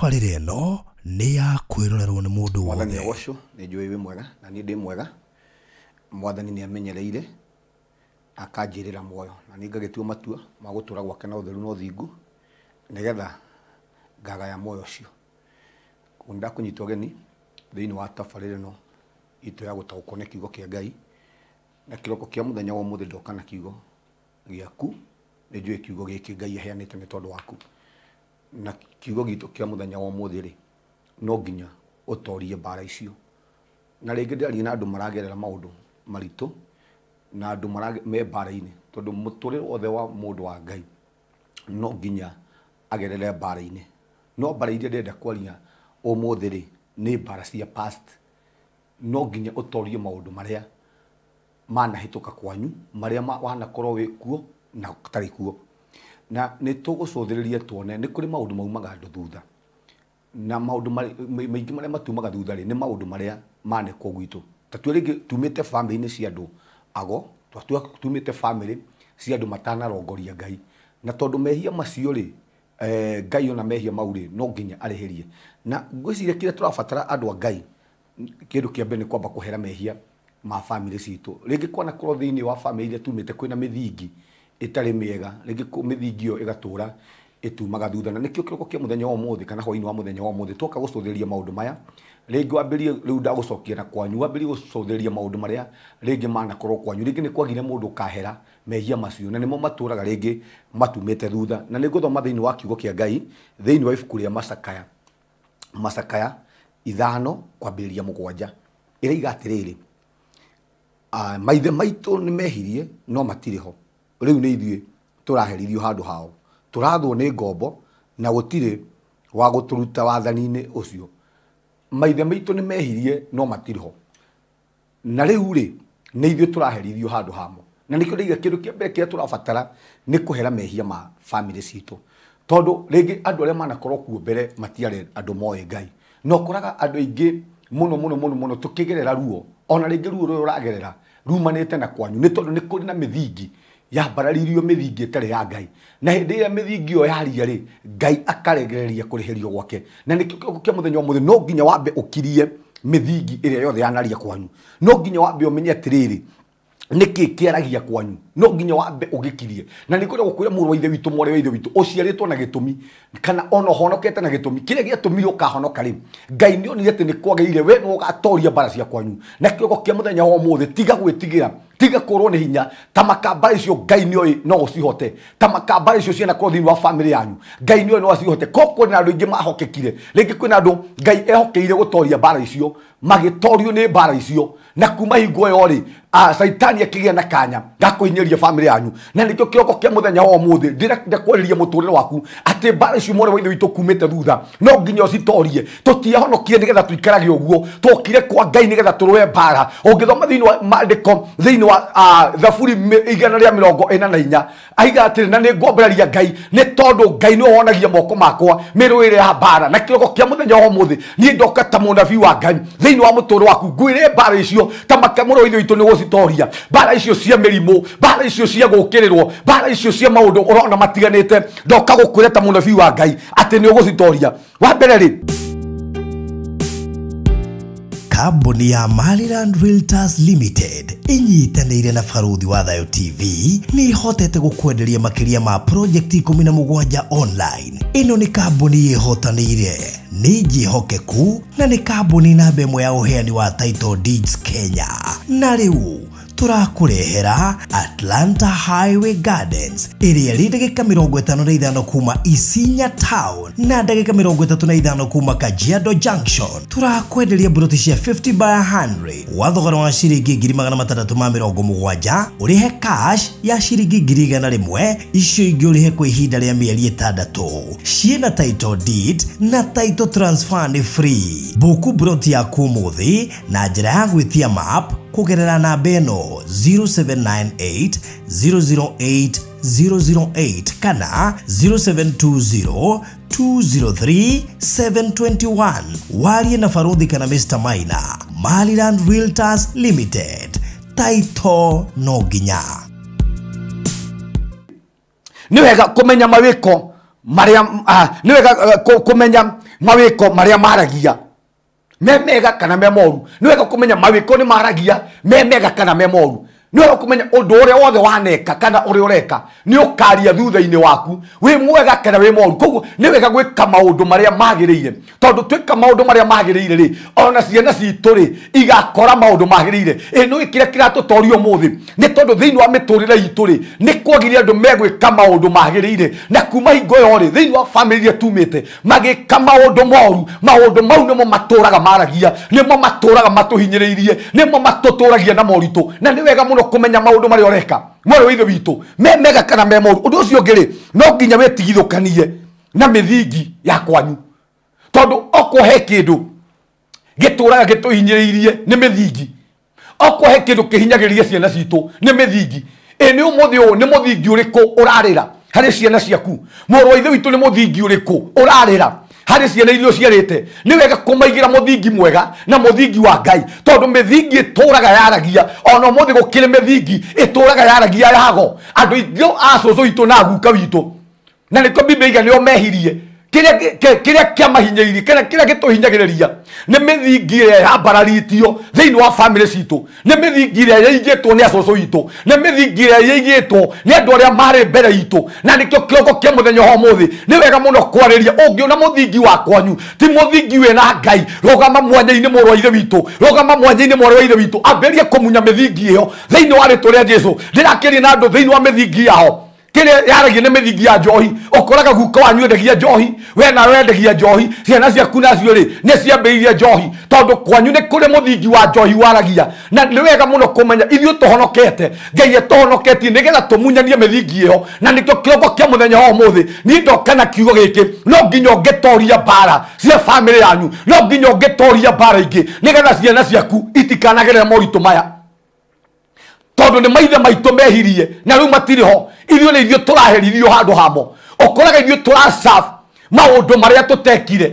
Tabarĩra ĩno nĩ ya kwĩrorerwo nĩ mũndũ Mwathani wothe. Agocwo. Nĩ njũĩ wĩ mwega na niĩ ndĩ mwega. Mwathani nĩ amenyereire akanjĩrĩra muoyo na niĩ ngagĩtua matua ma gũtũra gwake na ũtheru na ũthingu nĩgetha ngagaya muoyo ũcio. Koguo nĩndakũnyita ũgeni thĩinĩ wa tabarĩra ĩno itũ ya gũtaũkwo nĩ kiugo kĩa Ngai, na kĩroko kĩa mũthenya wa ũmũthĩ ndoka na kiugo gĩaku. Nĩ njũĩ kiugo gĩkĩ Ngai aheanĩte nĩ tondũ waku, na kiugo gitũ kĩa mũthenya wa ũmũthĩ rĩ, no nginya ũtorie mbara icio. Na rĩngĩ ndĩraria na andũ maragerera maũndũ maritũ na andũ me mbara-inĩ, tondũ mũtũrĩre wothe wa mũndũ wa Ngai no nginya agerere mbara-inĩ. No mbara iria ndĩrenda kwaria ũmũthĩ rĩ, nĩ mbara cia past. No nginya ũtorie maũndũ marĩa manahĩtũka kwanyu, marĩa wanakorwo wĩ kuo na ũtarĩ kuo. Na nĩ tũgũcũthĩrĩria tuone nĩ kũrĩ maũndũ maumaga andũ thutha, na maũndũ maingĩ marĩa matumaga thutha rĩ, nĩ maũndũ marĩa manekwo gwitũ. Ta tuĩ rĩngĩ tumĩte bamĩrĩ-inĩ cia andũ ago, tumĩte bamĩrĩ cia andũ matanarongoria Ngai, na tondũ mehia macio rĩ, Ngai ona mehia mau rĩ, no nginya arĩhĩrie. Na ngwĩciria kĩrĩa tũrabatara andũ a Ngai, kĩndũ kĩa mbere nĩ kwamba kũhera mehia ma bamĩrĩ citũ. Rĩngĩ kwanakorwo thĩinĩ wa bamĩrĩ iria tumĩte kwĩna mĩthingi ĩtarĩ mĩega, rĩngĩ mĩthingi ĩyo ĩgatũra ĩtumaga thutha. Na nĩkĩo kĩroko kĩa mũthenya wa ũmũthĩ kana hwaĩ-inĩ wa mũthenya wa ũmũthĩ twoka gũcũthĩrĩria maũndũ maya. Rĩngĩ wambĩrĩrie rĩu ndagũcokia na kwanyu, wambĩrĩrie gũcũthĩrĩria maũndũ marĩa rĩngĩ manakorwo kwanyu. Rĩngĩ nĩ kwagire mũndũ ũkahera mehia macio, na nĩmo matũraga rĩngĩ matumĩte thutha. Na nĩngũthoma thĩinĩ wa kiugo kĩa Ngai thĩinĩ wa ibuku rĩa Macakaya, Macakaya 5 kwambĩrĩria 7, ĩraiga atĩrĩrĩ, maithe maitũ nĩ mehirie no matirĩ ho, rĩu nĩ ithuĩ tũraherithio handũ hao, tũrathwo nĩ ngombo na gũtirĩ wa gũtũruta wathani-inĩ ũcio. Maithe maitũ nĩ mehirie no matirĩ ho, na rĩu rĩ nĩ ithuĩ tũraherithio handũ hamo. Na nĩkĩo ndaiga kĩndũ kĩa mbere kĩrĩa tũrabatara nĩ kũhera mehia ma bamĩrĩ citũ, tondũ rĩngĩ andũ arĩa manakorwo kuo mbere matiarĩ andũ moĩ Ngai, na ũkoraga andũ aingĩ mũno mũno mũno mũno tũkĩgerera ruo, ona rĩngĩ ruo rũrĩa ũragerera rumanĩte na kwanyu, nĩ tondũ nĩ kũrĩ na mĩthingi yambararirio, mĩthingi ĩtarĩ ya Ngai. Na hĩndĩ ĩrĩa mĩthingi ĩyo yaria rĩ, Ngai akaregereria kũrĩhĩrio gwake. Na nĩkĩo kĩroko kĩa mũthenya wa ũmũthĩ no nginya wambe ũkirie mĩthingi ĩrĩa yothe yanaria kwanyu. No nginya wambe ũmenye atĩrĩrĩ, nĩkĩ kĩaragia kwanyu, no nginya wambe ũgĩkirie. Na nĩ ngwenda gũkwĩra mũrũ wa ithe witũ, mwarĩ wa ithe witũ, ũciarĩtwo na gĩtũmi kana ona ũhonokete na gĩtũmi kĩrĩa gĩatũmire ũkahonoka rĩ, Ngai nĩ onire atĩ nĩ kwagĩrĩire we nĩwe ũgatoria mbara cia kwanyu. Na kĩroko kĩa mũthenya wa ũmũthĩ, tiga gwĩtigĩra, tiga kũrwo nĩ hinya, ta makambara icio Ngai nĩoĩ no ũcihote, ta makambara icio cianakorwo thĩinĩ wa bamĩrĩ yanyu, Ngai nĩoĩ no acihote. Ko kwĩna andũ aingĩ mahokekire, rĩngĩ kwĩna andũ Ngai ehokeire gũtoria mbara icio, magĩtorio nĩ mbara icio, na kuma hingo ĩyo rĩ, Caitani akĩgĩa na kanya ga kũhinyĩrĩria bamĩrĩ yanyu. Na nĩkĩo kĩroko kĩa mũthenya wa ũmũthĩ ndĩrenda kwarĩria mũtũrĩre waku atĩ mbara icio mwarĩ wa ithe witũ kumĩte thutha no nginya ũcitorie. Tũtiahonokie nĩgetha tũikarage ũguo, twokire kwa Ngai nĩgetha tũrũe mbara. Ũngĩthoma thĩinĩ wa maandĩko thĩinĩ wa Thaburi 144, aiga atĩrĩ, na nĩ ngwambĩrĩria Ngai nĩ tondũ Ngai nĩwe wonagia moko makwa mĩrũĩre ya mbara. Na kĩroko kĩa mũthenya wa ũmũthĩ niĩ ndoka ta mũnabii wa Ngai thĩinĩ wa mũtũrĩre waku, ngwĩre mbara icio ta makamũrũ wa ithe witũ nĩ gũcitoria, mbara icio cia mĩrimũ, mbara icio cia gũũkĩrĩrwo, mbara icio cia maũndũ ũrona matiganĩte, ndoka gũkwĩra ta mũnabii wa Ngai atĩ nĩ ũgũcitoria. Wa mbere rĩ, Kambuni ya Maryland Realtors Limited ĩnyitanĩire na Barũthi wa Thayo TV nĩ ĩhotete gũkwenderia makĩria ma project 17 online. Ĩno nĩ kambuni ĩhotanĩire, nĩ njĩhokeku na nĩ kambuni namba ĩmwe ya ũheani wa title deeds Kenya. Na rĩu tũrakũrehera Atlanta Highway Gardens ĩrĩa ĩrĩ ndagĩka 55 kuma Isinya Town na ndagĩka 35 kuma Kajiado Junction. Tũrakwenderia mburoti cia 50 by 100 wa thogora wa ciringi 670,000, ũrĩhe cash ya ciringi 100,000, icio ingĩ ũrĩhe kwa ihinda rĩa mĩeri 6. Ciĩna title deed na title transfer nĩ free. Buku mburoti yaku ũmũthĩ na njĩra ya gwĩtia map kũgerera namba ĩno 0798 008 008 kana 0720 203 721. Warie na Barũthi kana Mr. Maina. Maryland Realtors Limited. Title no nginya. Nĩ wega kũmenya mawĩko marĩa, nĩ wega kũmenya mawĩko marĩa maragia me mega kana me moru. Nĩ wega kũmenya mawĩko nĩ maragia me mega kana me moru. Nĩ wega kũmenya ũndũ ũrĩa wothe waneka kana ũrĩa ũreka nĩ ũkaria thutha-inĩ waku wĩ mwega kana wĩ moru. Koguo nĩ wega gwĩka maũndũ marĩa magĩrĩire, tondũ twĩka maũndũ marĩa magĩrĩire rĩ, ona ciana citũ rĩ igakora maũndũ magĩrĩire. Ĩ nĩ kĩrĩa kĩratũtoria ũmũthĩ nĩ tondũ thĩinĩ wa mĩtũrĩre itũ rĩ nĩ kwagĩrĩire andũ megwĩka maũndũ magĩrĩire, na kuma hingo ĩyo rĩ thĩinĩ wa famĩlĩ iria tumĩte magĩka maũndũ moru, maũndũ mau nĩmo matũraga maragia, nĩmo matũraga matũhinyĩrĩirie, nĩmo matũtũragia na moritũ. Na nĩ wega mũno kũmenya maũndũ marĩa ũreka mwarĩ wa ithe witũ me mega kana me moru. Ũndũ ũcio ũngĩ rĩ, no nginya wĩtigithũkanie na mĩthingi ya kwanyu, tondũ okorwo he kĩndũ gĩtũraga gĩtũhinyĩrĩirie nĩ mĩthingi, okorwo he kĩndũ kĩhinyagĩrĩria ciana citũ nĩ mĩthingi. Ĩ nĩ ũmũthĩ ũyũ nĩ mũthingi ũrĩkũ ũrarĩra harĩ ciana ciaku? Mũrũ wa ithe witũ nĩ mũthingi ũrĩkũ ũrarĩra harĩ ciana iria ũciarĩte? Nĩ wega kũmaigĩra mũthingi mwega na mũthingi wa Ngai, tondũ mĩthingi ĩtũraga yaragia. Ona ũmũthĩ gũkĩrĩ mĩthingi ĩtũraga yaragia yago andũ aingĩ a cũcũ witũ na guka witũ, na nĩkĩo Biblia iga nĩo mehirie. Kĩrĩa kĩamahinyĩrĩirie, kĩrĩa gĩtũhinyagĩrĩria nĩ mĩthingi ĩrĩa yambararĩtio thĩinĩ wa famĩlĩ citũ, nĩ mĩthingi ĩrĩa yaigĩtwo nĩ acũcũ witũ, nĩ mĩthingi ĩrĩa yaigĩtwo nĩ andũ arĩa marĩ mbere itũ. Na nĩkĩo kĩroko kĩa mũthenya wa ũmũthĩ nĩ wega mũno kwarĩria. Ũngĩona mũthingi wa kwanyu ti mũthingi wĩna Ngai, rũgama mwanya-inĩ mũrũ wa ithe witũ, rũgama mwanya-inĩ mwarĩ wa ithe witũ, ambĩrĩria kũmunya mĩthingi ĩyo thĩinĩ wa rĩtwa rĩa Jesũ. Ndĩrakĩria na andũ thĩinĩ wa mĩthingi yao kĩrĩa yaragia nĩ mĩthingi ya njohi. Ũkoraga guka wanyu endagia njohi, we nawe wendagia njohi, ciana ciaku nacio rĩ nĩ ciambĩrĩirie njohi, tondũ kwanyu nĩ kũrĩ mũthingi wa njohi waragia. Na nĩ wega mũno kũmenya ithuĩ tũhonokete, Ngai atũhonoketie nĩgetha tũmunyanie mĩthingi ĩyo. Na nĩkĩo kĩroko kĩa mũthenya wa ũmũthĩ niĩ ndoka na kiugo gĩkĩ, no nginya ũngĩtoria mbara cia famĩlĩ yanyu, no nginya ũngĩtoria mbara ingĩ nĩgetha ciana ciaku itikanagerere moritũ maya, tondũ nĩ maithe maitũ mehirie na rĩu matirĩ ho. Ithuĩ nĩ ithuĩ tũraherithio handũ hamo. Ũkoraga ithuĩ tũraserve maũndũ marĩa tũtekire,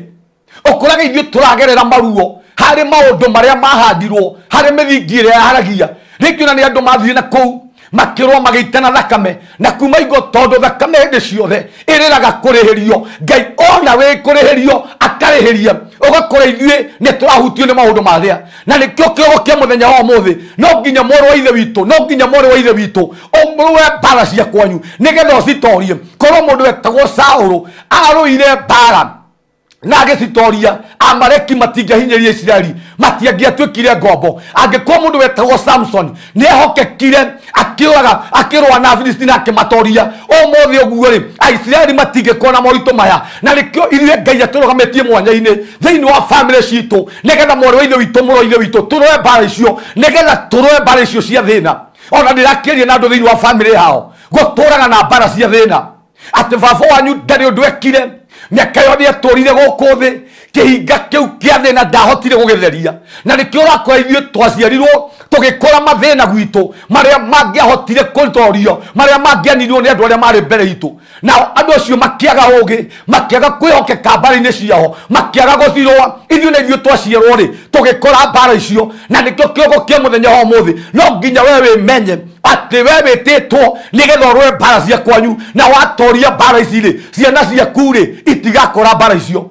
ũkoraga ithuĩ tũragerera maruo harĩ maũndũ marĩa mahandirwo, harĩ mĩthingi ĩrĩa yaragia. Rĩngĩ ona nĩ andũ mathire na kũu makĩrwo magĩitana thakame, na kuma ingo tondũ thakame hĩndĩ ciothe ĩrĩraga kũrĩhĩrio, Ngai ona wĩ kũrĩhĩrio akarĩhĩria. Ũgakora ithuĩ nĩ tũrahutio nĩ maũndũ marĩa. Na nĩkĩo kĩrogo kĩa mũthenya wa ũmũthĩ no nginya mũrũ wa ithe witũ, no nginya mwarĩ wa ithe witũ ũmũrũe mbara cia kwanyu nĩgetha ũcitorie. Korwo mũndũ wetagwo Saũlũ arũire mbara na agĩcitoria, Amaleki matingĩahinyĩrĩria Isiraeli, matiangĩatuĩkire ngombo. Angĩkorwo mũndũ wetagwo Samson nĩehokekire akĩũraga akĩrũa na Afilisti na akĩmatoria, ũmũthĩ ũguo rĩ Aisiraeli matingĩkorwo na moritũ maya. Na nĩkĩo ithuĩ Ngai atũrũgamĩtie mwanya-inĩ thĩinĩ wa famĩlĩ citũ, nĩgetha mwarĩ wa ithe witũ, mũrũ wa ithe witũ, tũrũe mbara icio, nĩgetha tũrũe mbara icio cia thĩna. Ona ndĩrakĩaria na andũ thĩinĩ wa famĩlĩ yao gũtũraga na mbara cia thĩna, atĩ baba wanyu ndarĩ ũndũ ekire mĩaka yothe atũrire gũkũ thĩ, kĩhinga kĩu kĩa thĩna ndahotire gũgĩtheria. Na nĩkĩo ũrakora ithuĩ twaciarirwo tũgĩkũra mathĩna gwitũ marĩa mangĩahotire kũtorio, marĩa mangĩaninirwo nĩ andũ arĩa marĩ mbere itũ. Nao andũ acio makĩaga ũgĩ, makĩaga kwĩhokeka mbara-inĩ ciao, makĩaga gũcirũa. Ithuĩ nĩ ithuĩ twaciarwo rĩ tũgĩkora mbara icio. Na nĩkĩo kĩroko kĩa mũthenya wa ũmũthĩ no nginya we wĩmenye atĩ we wĩtĩtwo nĩgetha ũrũe mbara cia kwanyu, na watoria mbara ici rĩ, ciana ciaku rĩ itigakora mbara icio.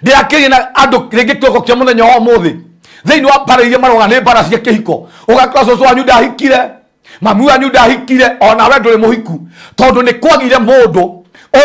Ndĩrakĩria na andũ rĩngĩ kĩroko kĩa mũthenya wa ũmũthĩ thĩinĩ wa mbara iria maroga nĩ mbara cia kĩhiko. Ũgakora cũcũ wanyu ndahikire, mami wanyu ndahikire, ona we ndũrĩ mũhiku, tondũ nĩ kwagire mũndũ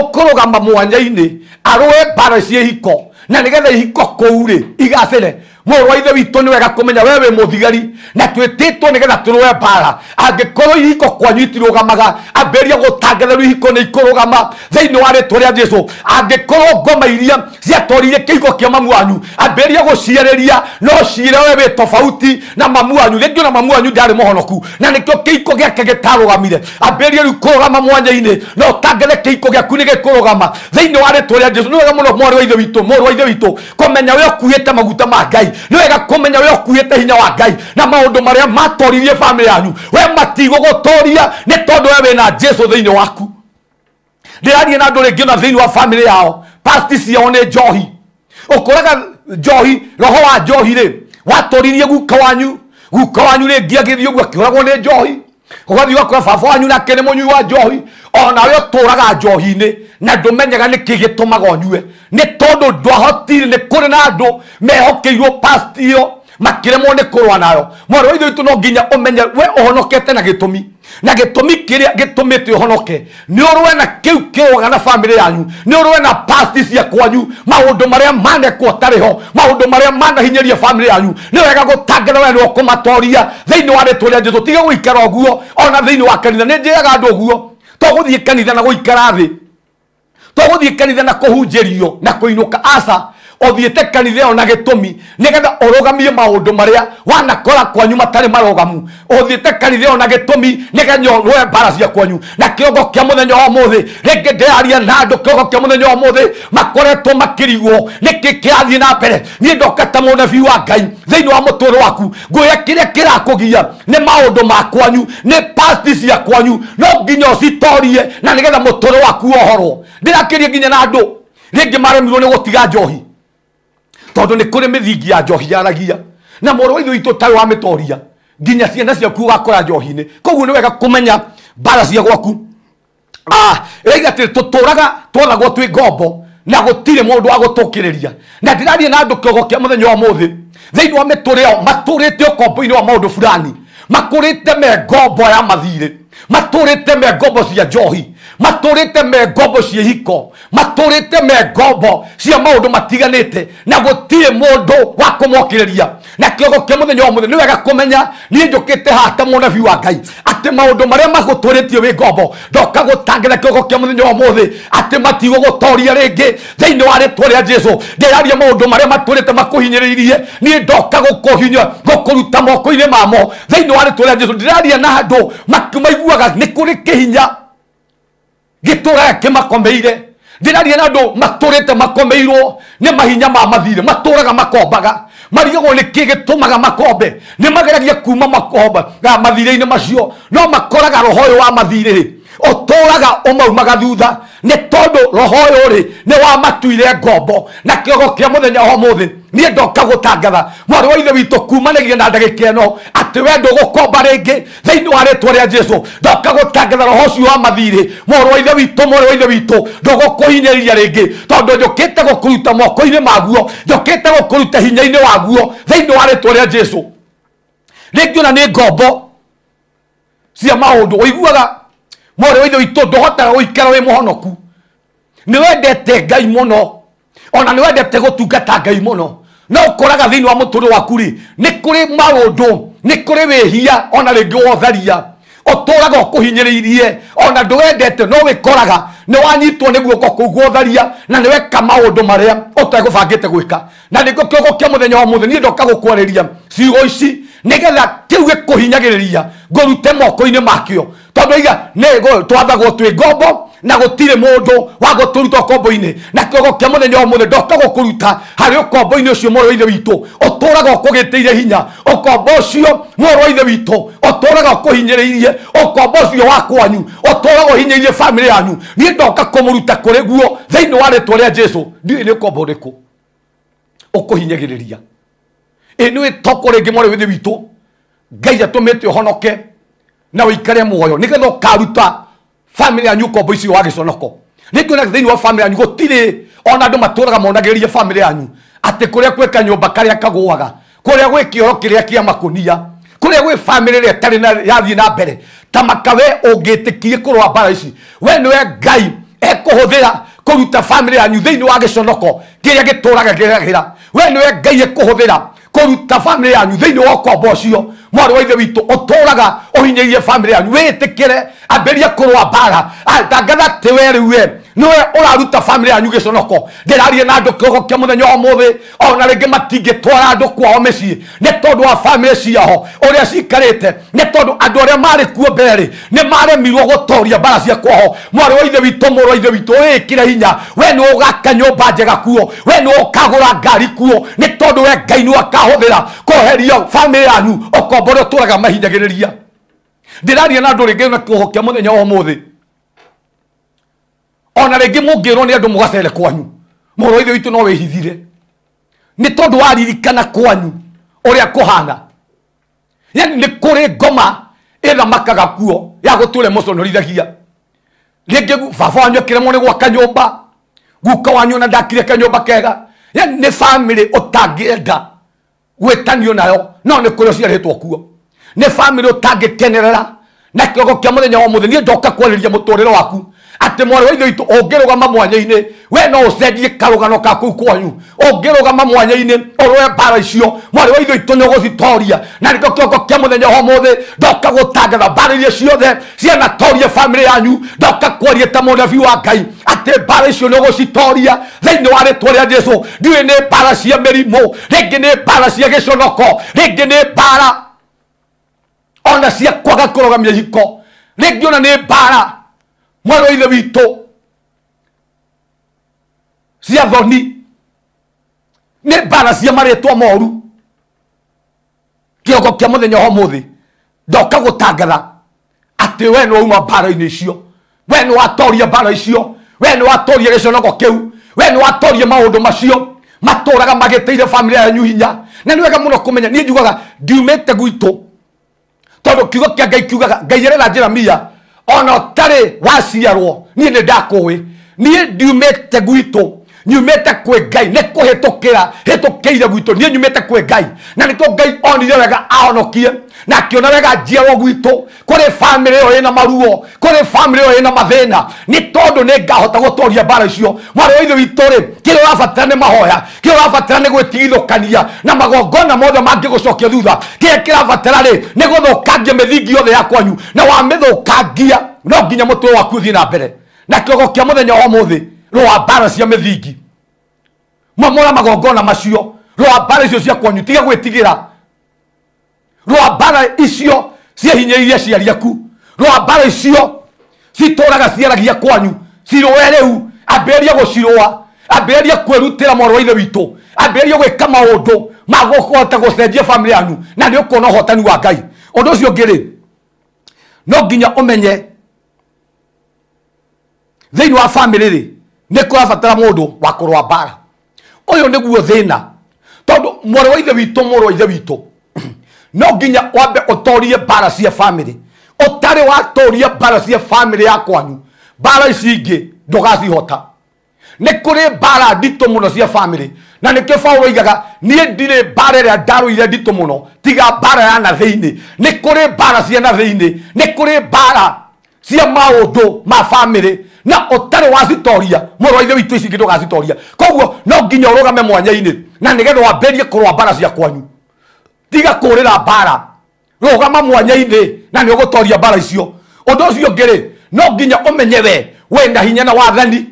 ũkũrũgama mwanya-inĩ arũe mbara cia ihiko, na nĩgetha ihiko kũu rĩ igacĩre. Mũrũ wa ithe witũ nĩ wega kũmenya we wĩ mũthigari na twĩtĩtwo nĩgetha tũrũe mbara. Angĩkorwo ihiko kwanyu itirũgamaga, ambĩrĩria gũtangatherwo ihiko nĩ ikũrũgama thĩinĩ wa rĩtwa rĩa Jesũ. Angĩkorwo ngoma iria ciatoririe kĩhiko kĩa mamu wanyu, ambĩrĩria gũciarĩria, no cire we wĩ tofauti na mamu wanyu. Rĩngĩ ona mamu wanyu ndarĩ mũhonoku, na nĩkĩo kĩhiko gĩake gĩtarũgamire. Ambĩrĩria rĩu kũrũgama mwanya-inĩ na ũtangathe kĩhiko gĩaku nĩ gĩkũrũgama thĩinĩ wa rĩtwa rĩa Jesũ. Nĩ wega mũno mwarĩ wa ithe witũ, mũrũ wa ithe witũ, kũmenya we ũkuĩte maguta ma Ngai. Nĩ wega kũmenya we ũkuĩte hinya wa Ngai na maũndũ marĩa matoririe famĩlĩ yanyu we matigũgũtoria, nĩ tondũ we wĩna Jesũ thĩinĩ waku. Ndĩraria na andũ rĩngĩ ona thĩinĩ wa famĩlĩ yao pasti ciao nĩ njohi. Ũkoraga njohi, roho wa njohi rĩ watoririe guka wanyu, guka wanyu rĩngĩ agĩthiĩ ũguo akĩũragwo nĩ njohi. Ũgathiĩ ũgakora baba wanyu nake nĩ mũnyui wa njohi, onawe ũtũraga njohi-inĩ na ndũmenyaga nĩkĩ gĩtũmaga ũnyue, nĩ tondũ ndwahotire. Nĩ kũrĩ na andũ mehokeirwo past ĩyo makĩremwo nĩ kũrũa nayo. Mwarĩ wa ithe witũ, no nginya ũmenye we ũhonokete na gĩtũmi, na gĩtũmi kĩrĩa gĩtũmĩte ũhonoke nĩ ũrũe na kĩu kĩrũaga na bamĩrĩ yanyu, nĩ ũrũe na past cia kwanyu, maũndũ marĩa manekwo tarĩ ho, maũndũ marĩa manahinyĩria bamĩrĩ yanyu. Nĩ wega gũtangĩra we nĩ ũkũmatoria thĩinĩ wa rĩtwa rĩa Jesũ. Tiga gũikara ũguo ona thĩinĩ wa kanitha. Nĩ njĩraga andũ ũguo, to gũthiĩ kanitha na gũikara thĩ, to gũthiĩ kanitha na kũhunjĩrio na kũinũka, aca. Ũthiĩte kanitha ĩyo na gĩtũmi nĩgetha ũrũgamie maũndũ marĩa wanakora kwanyu matarĩ marũgamu. Ũthiĩte kanitha ĩyo na gĩtũmi nĩgetha ũrũe mbara cia kwanyu. Na kĩongo kĩa mũthenya wa ũmũthĩ, rĩngĩ ndĩraria na andũ kĩongo kĩa mũthenya wa ũmũthĩ makoretwo makĩrigwo nĩkĩ kĩrathiĩ na mbere. Niĩ ndoka ta mũnabii wa Ngai thĩinĩ wa mũtũũrĩre waku, ngwĩre kĩrĩa kĩrakũgia nĩ maũndũ ma kwanyu, nĩ past cia kwanyu, no nginya ũcitorie na nĩgetha mũtũũrĩre waku wohorwo. Ndĩrakĩria nginya na andũ rĩngĩ maremirwo nĩ gũtiga njohi, tondũ nĩ kũrĩ mĩthingi ya njohi yaragia, na mũrũ wa ithe witũ ũtarĩ wa mĩtoria nginya ciana ciaku ũgakora njohi-inĩ. Koguo nĩ wega kũmenya mbara cia gwaku. Ĩraiga atĩ tũtũraga twathagwo twĩ ngombo na gũtirĩ mũndũ wa gũtũkĩrĩria. Na ndĩraria na andũ kĩongo kĩa mũthenya wa ũmũthĩ thĩinĩ wa mĩtũrĩre yao, matũrĩte ũkombo-inĩ wa maũndũ fulani, makũrĩte me ngombo ya mathirĩ, matũrĩte me ngombo cia njohi, matũrĩte me ngombo cia ihiko, matũrĩte me ngombo cia maũndũ matiganĩte, na gũtirĩ mũndũ wa kũmokĩrĩria. Na kĩongo kĩa mũthenya wa ũmũthĩ nĩ wega kũmenya niĩ njũkĩte haha ta mũnabii wa Ngai atĩ maũndũ marĩa magũtũrĩtie wĩ ngombo, ndoka gũtangĩra kĩongo kĩa mũthenya wa ũmũthĩ atĩ matigũgũtoria rĩngĩ thĩinĩ wa rĩtwa rĩa Jesũ. Ndĩraria maũndũ marĩa matũrĩte makũhinyĩrĩirie, niĩ ndoka gũkũhinya, gũkũruta moko-inĩ mamo thĩinĩ wa rĩtwa rĩa Jesũ. Ndĩraria na andũ maiguaga nĩ kũrĩ kĩhinya gĩtũraga kĩmakomeire. Ndĩraria na andũ matũrĩte makomeirwo nĩ mahinya ma mathirĩ, matũraga makombaga, marigagwo nĩ kĩ gĩtũmaga makombe. Nĩ mageragia kuma makomba mathirĩ-inĩ macio, no makoraga roho ũyũ wa mathirĩ ũtũraga ũmaumaga thutha, nĩ tondũ roho ũyũ rĩ nĩ wamatuire ngombo. Na kĩongo kĩa mũthenya wa ũmũthĩ niĩ ndoka gũtangatha mwarĩ wa ithe witũ kumanagia na ndagĩka ĩno atĩ we ndũgũkomba rĩngĩ thĩinĩ wa rĩtwa rĩa Jesũ. Ndoka gũtangatha roho ũcio wa mathirĩ, mwarĩ wa ithe witũ, mwarĩ wa ithe witũ, ndũgũkũhinyĩrĩria rĩngĩ, tondũ njũkĩte gũkũruta moko-inĩ maguo, njũkĩte gũkũruta hinya-inĩ waguo thĩinĩ wa rĩtwa rĩa Jesũ. Rĩngĩ ona nĩ ngombo cia maũndũ ũiguaga mwarĩ wa ithe witũ ndũhotaga gũikara wĩ mũhonoku. Nĩ wendete Ngai mũno, ona nĩ wendete gũtungata Ngai mũno, no ũkoraga thĩinĩ wa mũtũrĩre waku rĩ nĩ kũrĩ maũndũ, nĩ kũrĩ wĩhia ona rĩngĩ wotharia ũtũraga ũkũhinyĩrĩirie, ona ndũwendete, no wĩkoraga nĩ wanyitwo nĩ guoko kũu gwotharia na nĩ weka maũndũ marĩa ũtegũbangĩte gwĩka. Na nĩkĩo kĩongo kĩa mũthenya wa ũmũthĩ niĩ ndoka gũkwarĩria ciugo ici nĩgetha kĩu gĩkũhinyagĩrĩria ngũrute moko-inĩ makĩo, tondũ iga nĩ twathagwo twĩ ngombo na gũtirĩ mũndũ wa gũtũruta ũkombo-inĩ. Na kĩongo kĩa mũthenya wa ũmũthĩ ndoka gũkũruta harĩ ũkombo-inĩ ũcio mwarĩ wa ithe witũ ũtũraga ũkũgĩtĩire hinya, ũkombo ũcio mwarĩ wa ithe witũ ũtũraga ũkũhinyĩrĩirie, ũkombo ũcio wa kwanyu ũtũraga ũhinyĩrĩirie bamĩrĩ yanyu. Niĩ ndoka kũmũruta kũrĩ guo thĩinĩ wa rĩtwa rĩa Jesũ. Ndiũĩ nĩ ũkombo ũrĩkũ ũkũhinyagĩrĩria. Ĩ nĩ toko rĩngĩ mwarĩ wa ithe witũ Ngai atũmĩte ũhonoke na ũikare muoyo nĩgetha ũkaruta family yanyu ũkombo icio wa gĩconoko. Rĩngĩ ona thĩinĩ wa family yanyu gũtirĩ ona andũ matũraga monagĩrĩria family yanyu atĩ kũrĩa gwĩ kanyũmba karĩa kagũaga, kũrĩa gwĩ kĩoro kĩrĩa kĩa makũnia, kũrĩa gwĩ family ĩrĩa ĩtarĩ na yathiĩ na mbere. Ta maka we ũngĩtĩkie kũrũa mbara ici, we nĩwe Ngai ekũhũthĩra kũruta family yanyu thĩinĩ wa gĩconoko kĩrĩa gĩtũraga kĩragĩra. We nĩwe Ngai ekũhũthĩra kũruta family yanyu thĩinĩ wa ũkombo ũcio mwarĩ wa ithe witũ ũtũraga ũhinyĩrĩrie family yanyu. Wĩtĩkĩre, ambĩrĩria kũrũa mbara, tangatha atĩ we rĩu we nĩwe ũraruta family yanyu gĩconoko. Ndĩraria na andũ kĩongo kĩa mũthenya wa ũmũthĩ, ona rĩngĩ matingĩtwara andũ kwao mĩciĩ nĩ tondũ wa family ciao ũrĩa cikarĩte, nĩ tondũ andũ arĩa marĩ kuo mbere rĩ nĩ maremirwo gũtoria mbara cia kwao. Mwarĩ wa ithe witũ, mũrũ wa ithe witũ, wĩĩkĩre hinya, we nĩwe ũgaka nyũmba njega kuo, we nĩwe ũkagũra ngari kuo, nĩ tondũ we Ngai nĩwe akahũthĩra kweheria family yanyu ũkombo ũrĩa ũtũraga mahinyagĩrĩria. Ndĩraria na andũ rĩngĩ na kĩoho kĩa mũthenya wa ũmũthĩ, ona rĩngĩ mũngĩrwo nĩ andũ mũgacere kwanyu, mũrũ wa ithe witũ no wĩhithire nĩ tondũ waririkana kwanyu ũrĩa kũhana. Yani nĩ kũrĩ ngoma Ĩthamakaga kuo ya gũtũre mũconorithagia. Rĩngĩ baba wanyu akĩremwo nĩ gwaka nyũmba, guka wanyu ona ndakire kanyũmba kega. Yaani nĩ family ũtangĩenda gwĩtanio nayo, no nĩ kũrĩ ũciarĩtwo kuo. Nĩ family ũtangĩkenerera. Na kĩroko kĩa mũthenya wa ũmũthĩ niĩ ndoka kwarĩria mũtũrĩre waku atĩ mwarĩ wa ithe witũ ũngĩrũgama mwanya-inĩ we no ũcenjie karũgano ka kũu kwanyu. Ũngĩrũgama mwanya-inĩ ũrũe mbara icio, mwarĩ wa ithe witũ nĩ ũgũcitoria. Na nĩkĩo kĩroko kĩa mũthenya wa ũmũthĩ ndoka gũtangatha mbara iria ciothe cianatoria family yanyu. Ndoka kwaria ta mũnabii wa Ngai atĩ mbara icio nĩ ũgũcitoria thĩinĩ wa rĩtwa rĩa Jesũ. Ndiũĩ nĩ mbara cia mĩrimũ, rĩngĩ nĩ mbara cia gĩconoko, rĩngĩ nĩ mbara ona cia kwaga kũrũgamia ihiko, rĩngĩ ona nĩ mbara mwarĩ wa ithe witũ cia thoni, nĩ mbara cia marĩtwa moru. Kĩroko kĩa mũthenya wa ũmũthĩ ndoka gũtangatha atĩ we nĩ wauma mbara-inĩ icio, we nĩ watoria mbara icio, we nĩ watoria gĩconoko kĩu, we nĩ watoria maũndũ macio matũraga magĩtĩire family yanyu hinya. Na nĩ wega mũno kũmenya, niĩ njugaga ndiumĩte gwitũ, tondũ kiugo kĩa Ngai kiugaga Ngai arera Jeremia ona ũtarĩ waciarwo niĩ nĩ ndakũĩ. Niĩ ndiumĩte gwitũ, nyumĩte kwĩ Ngai, nĩ kũhĩtũkĩra hĩtũkĩire gwitũ. Niĩ nyumĩte kwĩ Ngai, na nĩkĩo Ngai onire wega ahonokie na akĩona wega njiarwo gwitũ. Kũrĩ family ĩyo ĩna maruo, kũrĩ family ĩyo ĩna mathĩna, nĩ tondũ nĩ ngahota gũtoria mbara icio. Mwarĩ wa ithe witũ rĩ, kĩrĩa ũrabatara nĩ mahoya, kĩrĩa ũrabatara nĩ gwĩtigithũkania na magongona mothe mangĩgũcokia thutha. Kĩrĩa kĩrabatara rĩ nĩ gũthũkangia mĩthingi yothe ya kwanyu, na wamĩthũkangia no nginya mũtwe waku ũthiĩ na mbere. Na kĩroko kĩa mũthenya wa ũmũthĩ, rũa mbara cia mĩthingi, momora magongona macio, rũa mbara icio cia kwanyu, tiga gwĩtigĩra. Rũa mbara icio ciahinyĩrĩirie aciari aku, rũa mbara icio citũraga ciaragia kwanyu, cirũe rĩu, ambĩrĩria gũcirũa, ambĩrĩria kwĩrutĩra mwarĩ wa ithe witũ, ambĩrĩria gwĩka maũndũ ma kũhota gũcenjia family yanyu, na nĩ ũkuona ũhotani wa Ngai. Ũndũ ũcio ũngĩ rĩ, no nginya ũmenye thĩinĩ wa family rĩ nĩ kũrabatara mũndũ wa kũrũa mbara. Ũyũ nĩguo thĩna, tondũ mwarĩ wa ithe witũ, mũrũ wa ithe witũ, no nginya wambe ũtorie mbara cia family. Ũtarĩ watoria mbara cia family ya kwanyu, mbara ici ingĩ ndũgacihota. Nĩ kũrĩ mbara nditũ mũno cia family, na nĩkĩo Paũlũ oigaga niĩ ndirĩ mbara ĩrĩa ndarũire nditũ mũno tiga mbara ya na thĩinĩ. Nĩ kũrĩ mbara cia na thĩinĩ, nĩ kũrĩ mbara cia maũndũ ma family, na ũtarĩ wacitoria mũrũ wa ithe witũ ici ingĩ ndũgacitoria. Koguo no nginya ũrũgame mwanya-inĩ na nĩgetha wambĩrĩrie kũrũa mbara cia kwanyu. Tiga kũrĩra mbara, rũgama mwanya-inĩ na nĩ ũgũtoria mbara icio. Ũndũ ũcio ũngĩ rĩ, no nginya ũmenye we wĩna hinya na wathani.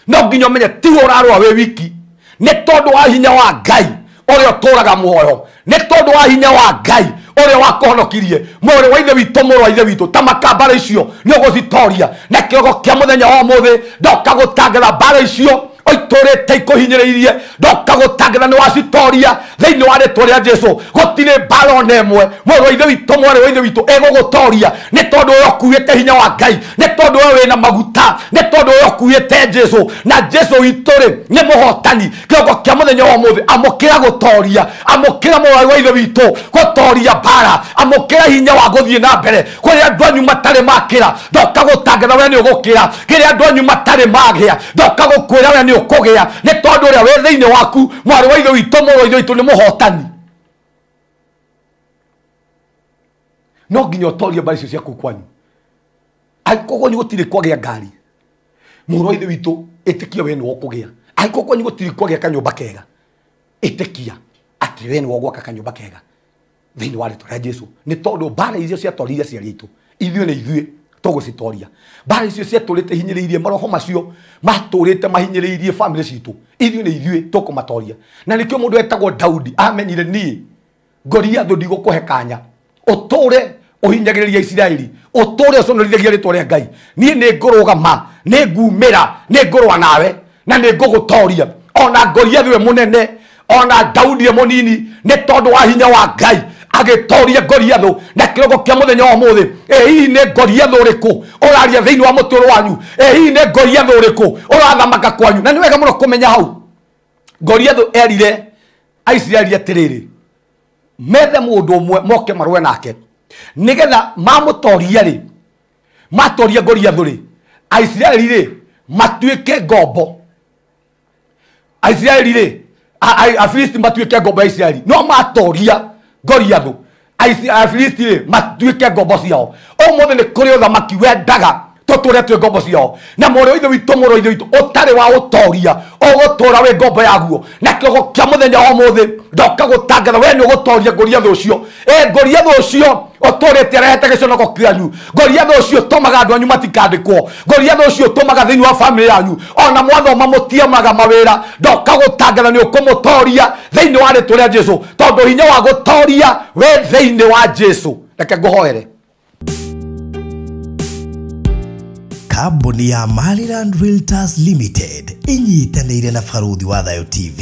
No nginya ũmenye tiwe ũrarũa wĩ wiki, nĩ tondũ wa hinya wa Ngai ũrĩa ũtũraga muoyo, nĩ tondũ wa hinya wa Ngai ũrĩa wakũhonokirie. Mwarĩ wa ithe witũ, mũrũ wa ithe witũ, ta makambara icio nĩ ũgũcitoria. Na kĩroko kĩa mũthenya wa ũmũthĩ ndoka gũtangatha mbara icio oitũrĩte ikũhinyĩrĩirie, ndoka gũtangatha nĩ wacitoria thĩinĩ wa rĩtwa rĩa Jesũ. Gũtirĩ mbara ona ĩmwe mũrũ wa ithe witũ, mwarĩ wa ithe witũ ĩgũgũtoria, nĩ tondũ we ũkuĩte hinya wa Ngai, nĩ tondũ we wĩna maguta, nĩ tondũ we ũkuĩte Jesũ, na Jesũ witũ rĩ nĩ mũhotani. Kĩroko kĩa mũthenya wa ũmũthĩ amũkĩra gũtoria, amũkĩra mũrũ wa ithe witũ gũtoria mbara, amũkĩra hinya wa gũthiĩ na mbere. Kũrĩa andũ anyu matarĩ makĩra, ndoka gũtangatha we nĩ ũgũkĩra. Kĩrĩa andũ anyu matarĩ magĩa, ndoka gũkwĩra we nĩ ũkũgĩa, nĩ tondũ ũrĩa wĩ thĩinĩ waku mwarĩ wa ithe witũ, mũrũ wa ithe witũ nĩ mũhotani. No nginya ũtorie mbara icio ciaku kwanyu. Angĩkorwo kwanyu gũtirĩ kwagĩa ngari, mũrũ wa ithe witũ ĩtĩkia we nĩwe ũkũgĩa. Angĩkorwo kwanyu gũtirĩ kwagĩa kanyũmba kega, ĩtĩkia atĩ we nĩwe ũgwaka kanyũmba kega thĩinĩ wa rĩtwa rĩa Jesũ. Nĩ tondũ mbara icio ciatoririe aciari aitũ, ithuĩ nĩ ithuĩ tũgũcitoria. Mbara icio ciatũrĩte hinyĩrĩirie, maroho macio matũrĩte mahinyĩrĩirie family citũ, ithuĩ nĩ ithuĩ tũkũmatoria. Na nĩkĩo mũndũ etagwo Daudi amenyire niĩ Goliathũ ndigũkũhe kanya ũtũre ũhinyagĩrĩria Isiraeli, ũtũre ũconorithagia rĩtwa rĩa Ngai. Niĩ nĩ ngũrũgama, nĩ ngumĩra, nĩ ngũrũa nawe na nĩ ngũgũtoria. Ona Goliathũ we mũnene, ona Daudi e mũnini, nĩ tondũ wa hinya wa Ngai agĩtoria Goliathũ. Na kĩroko kĩa mũthenya wa ũmũthĩ, ĩ hihi nĩ Goliathũ ũrĩkũ ũraria thĩinĩ wa mũtũrũ wanyu? Ĩ hihi nĩ Goliathũ ũrĩkũ ũrathamaka kwanyu? Na nĩ wega mũno kũmenya hau Goliathũ erire Aisiraeli atĩrĩrĩ, methe mũndũ ũmwe moke marũe nake. Nigetha mamũtoria rĩ, matoria Goliathũ rĩ, Aisiraeli rĩ matuĩke ngombo. Aisiraeli rĩ, Afilisti matuĩke ngombo ya Isiraeli. No matoria Goliathũ, Afilisti rĩ matuĩke ngombo ciao. Ũmũthĩ nĩ kũrĩ ũthamaki wendaga tũtũre twĩ ngombo ciao. Na mũrũ wa ithe witũ, mũrũ wa ithe witũ ũtarĩ wa ũtoria, ũgũtũra wĩ ngombo yaguo. Na kĩrogo kĩa mũthenya wa ũmũthĩ ndoka gũtangatha we nĩ ũgũtoria Goliathũ ũcio. Goliathũ ũcio ũtũrĩte arehete gĩconoko kĩanyu. Goliathũ ũcio ũtũmaga andũ anyu matikandĩkwo. Goliathũ ũcio ũtũmaga thĩinĩ wa famĩlĩ yanyu ona mwathoma mũtiamaga mawĩra. Ndoka gũtangatha nĩ ũkũmũtoria thĩinĩ wa rĩtwa rĩa Jesũ, tondũ hinya wa gũtoria wĩ thĩinĩ wa Jesũ. Reke ngũhoere. Kambuni ya Maryland Realtors Limited inyitanĩire na Baruthi wa Thayo TV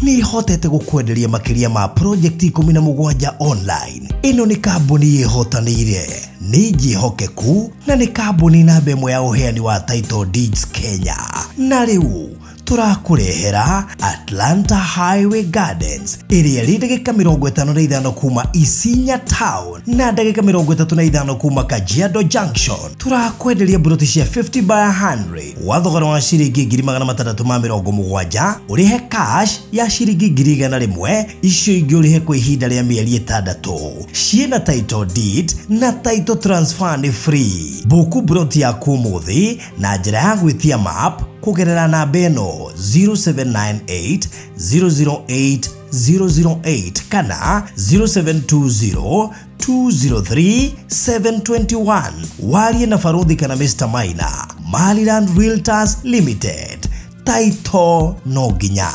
nĩ ĩhotete gũkwenderia makĩria ma project 17 online. Ĩno nĩ kambuni ĩhotanĩire, nĩ njĩhokeku na nĩ kambuni namba ĩmwe ya ũheani wa title deeds Kenya. Na rĩu tũrakũrehera Atlanta Highway Gardens ĩrĩa ĩrĩ ndagĩka 55 kuma Isinya Town na ndagĩka 35 kuma Kajiado Junction. Tũrakwenderia mburoti cia 50 by 100 wa thogora wa ciringi 670, ũrĩhe cash ya ciringi 100,000, icio ingĩ ũrĩhe kwa ihinda rĩa mĩeri 6. Ciĩna title deed na title transfer nĩ free. Buku mburoti yaku ũmũthĩ na njĩra ya gwĩtia map kũgerera namba ĩno 0798 008 008 kana 0720 203 721. Warie na Baruthi kana Mr. Maina. Maryland Realtors Limited. Taito no nginya.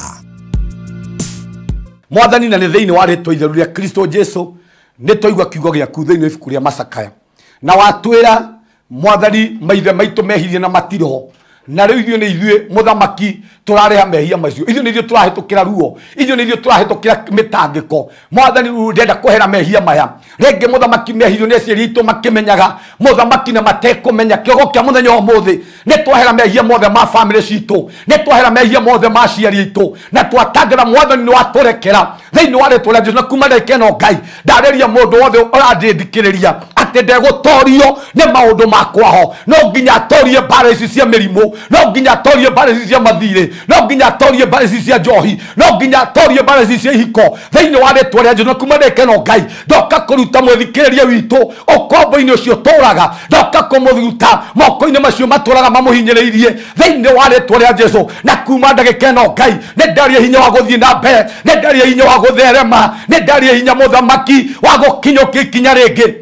Mwathani, na nĩ thĩinĩ wa rĩtwa itheru rĩa Kristo Jesu nĩ twaigua kiugo gĩaku thĩinĩ wa ibuku rĩa Macakaya, na watwĩra Mwathani maithe maitũ mehirie na matiroho, na rĩu ithuĩ nĩ ithuĩ mũthamaki tũrarĩha mehia macio, ithuĩ nĩ ithuĩ tũrahĩtũkĩra ruo, ithuĩ nĩ ithuĩ tũrahĩtũkĩra mĩtangĩko. Mwathani rĩu ndĩrenda kũhera mehia maya. Rĩngĩ mũthamaki mehia nĩ aciari aitũ makĩmenyaga, mũthamaki na matekũmenya. Kĩogo kĩa mũthenya wa ũmũthĩ nĩ twahera mehia mothe ma famĩlĩ citũ, nĩ twahera mehia mothe ma aciari aitũ, na twatangatha Mwathani nĩ watũrekera thĩinĩ wa rĩtwa rĩa Jesũ. Na kuma ndagĩka ĩno Ngai ndarĩria mũndũ wothe ũrandĩthikĩrĩria atĩ ndegũtorio nĩ maũndũ makwaho. No nginya atorie mbara ici cia mĩrimũ, no nginya atorie mbara ici cia mathirĩ, no nginya atorie mbara ici cia njohi, no nginya atorie mbara ici cia ihiko thĩinĩ wa rĩtwa rĩa Jesũ. Na kuma ndagĩka ĩno Ngai ndoka kũruta mwĩthikĩrĩria witũ ũkombo-inĩ ũcio ũtũraga, ndoka kũmũruta moko-inĩ macio matũraga mamũhinyĩrĩirie thĩinĩ wa rĩtwa rĩa Jesũ. Na kuma ndagĩka ĩno Ngai nĩ ndaria hinya wa gũthiĩ na mbere, nĩ ndaria hinya wa gũtherema, nĩ ndaria hinya mũthamaki wa gũkinyũkia ikinya rĩngĩ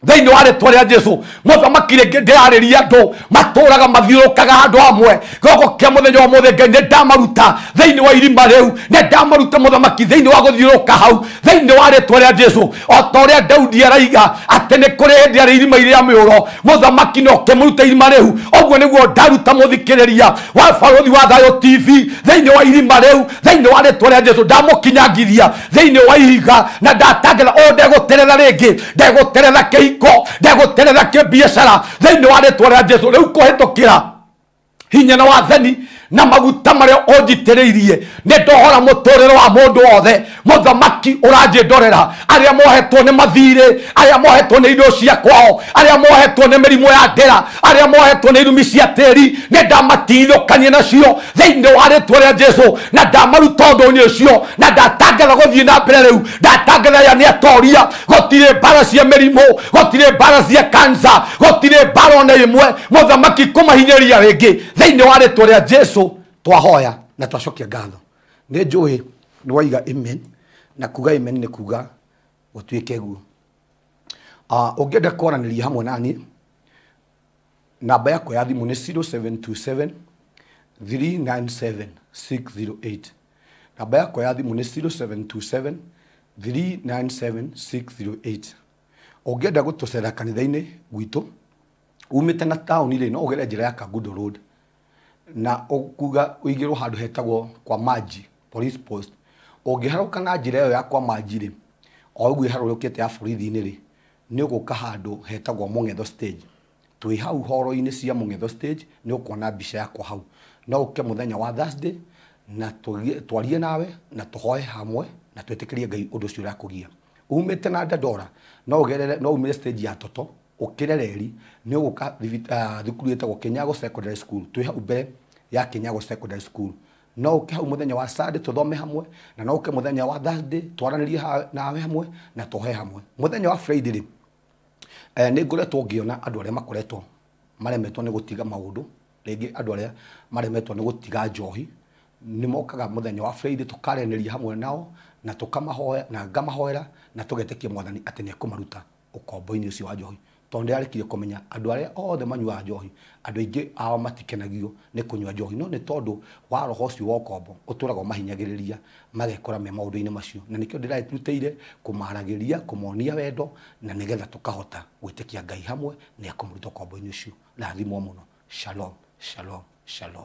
thĩinĩ wa rĩtwa rĩa Jesũ. Mũthamaki rĩngĩ ndĩrarĩria andũ matũraga mathiũrũrũkaga handũ hamwe. Gĩoko kĩa mũthenya wa ũmũthĩ Ngai nĩ ndamaruta thĩinĩ wa irima rĩu, nĩ ndamaruta mũthamaki thĩinĩ wa gũthiũrũrũka hau thĩinĩ wa rĩtwa rĩa Jesũ. O ta ũrĩa Daudi araiga atĩ nĩ kũrĩ hĩndĩ arĩ irima rĩa mĩũro, mũthamaki no ũkĩmũruta irima rĩu, ũguo nĩguo ndaruta mũthikĩrĩria wa Baruthi wa Thayo TV thĩinĩ wa irima rĩu thĩinĩ wa rĩtwa rĩa Jesũ. Ndamũkinyangithia thĩinĩ wa ihiga na ndatangatha ũũ ndegũterera rĩngĩ, ndegũterera kĩhiko, ndegũterera kĩbiacara thĩinĩ wa rĩtwa rĩa Jesũ. Rĩu kũhĩtũkĩra hinya na wathani na maguta marĩa ũnjitĩrĩirie nĩ ndohora mũtũrĩre wa mũndũ wothe mũthamaki ũranjĩndorera, arĩa mohetwo nĩ mathirĩ, arĩa mohetwo nĩ indo cia kwao, arĩa mohetwo nĩ mĩrimũ ya ndĩra, arĩa mohetwo nĩ irumi cia tĩri, nĩ ndamatigithũkania nacio thĩinĩ wa rĩtwa rĩa Jesũ, na ndamaruta ũndũ-inĩ ũcio, na ndatangatha gũthiĩ na mbere rĩu. Ndatangatha aya nĩ atoria, gũtirĩ mbara cia mĩrimũ, gũtirĩ mbara cia kansa, gũtirĩ mbara ona ĩmwe mũthamaki kũmahinyĩrĩria rĩngĩ thĩinĩ wa rĩtwa rĩa Jesũ. Twahoya na twacokia ngatho. Nĩ njũĩ nĩ waiga amen, na kuga amen nĩ kuga gũtuĩke guo. Ũngĩenda kwaranĩria hamwe na niĩ, namba yakwa ya thimũ nĩ 0727 397 608. Namba yakwa ya thimũ nĩ 0727 397 608. Ũngĩenda gũtũcera kanitha-inĩ gwitũ umĩte na taũni rĩ, no ũgere njĩra ya Kangundo Road na ũkuga ũigĩrwo handũ hetagwo kwa Maji Police Post. Ũngĩharũka na njĩra ĩyo ya kwa Maji rĩ, o ũguo ĩharũrũkĩte ya borithi-inĩ rĩ, nĩ ũgũka handũ hetagwo Mũng'etho Stage. Twĩ hau horo-inĩ cia Mũng'etho Stage nĩ ũkuona mbica yakwa hau. No ũke mũthenya wa Thursday na twarie nawe na tũhoe hamwe na twĩtĩkĩrie Ngai ũndũ ũcio ũrakũgia. Umĩte na Dandora no ũgerere, no umĩre stage ya Toto ũkĩre reri, nĩ ũgũka thukuru ĩtagwo Kinyago Secondary School. Twĩ hau mbere ya Kinyago Secondary School. No ũke hau mũthenya wa Sunday tũthome hamwe, na no ũke mũthenya wa Thursday twaranĩrie nawe hamwe na tũhe hamwe. Mũthenya wa Friday rĩ, nĩ ngoretwo ngĩona andũ arĩa makoretwo maremetwo nĩ gũtiga maũndũ, rĩngĩ andũ arĩa maremetwo nĩ gũtiga njohi, nĩ mokaga mũthenya wa Friday tũkaranĩria hamwe nao na tũkamahoya na ngamahoera na tũgetĩkia Mwathani atĩ nĩ ekũmaruta ũkombo-inĩ ũcio wa njohi. Tondũ ndĩrarĩkirie kũmenya andũ arĩa othe manyuaga njohi, andũ aingĩ ao matikenagio nĩ kũnyua njohi, no nĩ tondũ wa roho ũcio wa ũkombo ũtũraga ũmahinyagĩrĩria magekora me maũndũ-inĩ macio. Na nĩkĩo ndĩrarutĩire kũmaragĩria, kũmonia wendo, na nĩgetha tũkahota gwĩtĩkia Ngai hamwe nĩ ekũmũruta ũkombo-inĩ ũcio. Rathimwo mũno. Shalom, shalom, shalom.